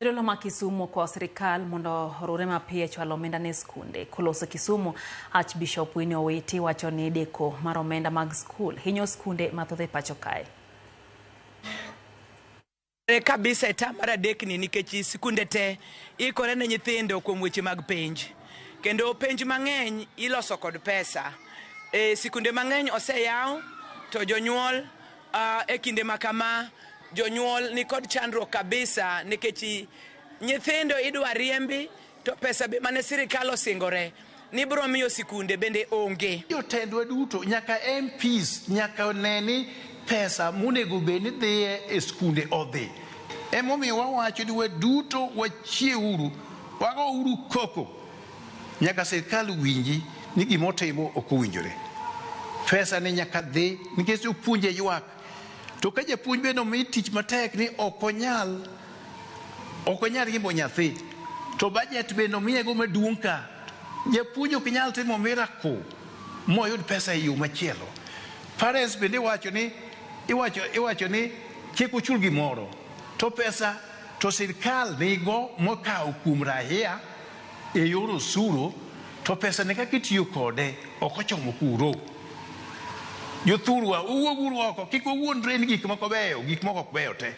Jodolo ma Kisumu okwayo sirikal mondo orure mapiyo e chwalo omenda ne skunde. Koloso Kisumu, Archbishop Winnie Owiti wacho ni deko mar omenda mag skul hinyo skunde mathoth e pacho kae. Kabisa e tam mar adekni nikech sikunde te ikore ne nyithindo kuom weche mag penj kendo penj mang'eny iloso kod pesa e sikunde mang'eny oseyaw to jonyuol e kinde ma kama jonyuol nikod chandruok kabisa nikech nyithindo idwa riembi to pesa be mane sirikal osingore ni biro miyo sikunde bende onge. Jotendwa duto nyaka MPs nyaka ne ni pesa monego bed ni dhiye e skunde odhi. Emomiyo wawacho ni waduto wachiewuru, wagouru koko nyaka sirkal winji ni gimotimo ok owinjore. Pesa ni nyaka dhi nikech jopuonje ywak. To ka japuonj bende omi tich matek ni ok onyal ok onyal riembo nyathi to budget bende omiyego maduong' ka japuonj ok nyal timo miracle moyud pesa e yo machielo. Parents bende iwacho ni iwacho iwacho ni kik uchul gimoro to pesa to sirkal nigo mokawo kuom raia e yor osuru to pesa ni kaka itiyo kode ok ochomo kuro. Jothurwa uwuog uru oko kik wawuondre ni gik moko beyo gik moko ok beyo te.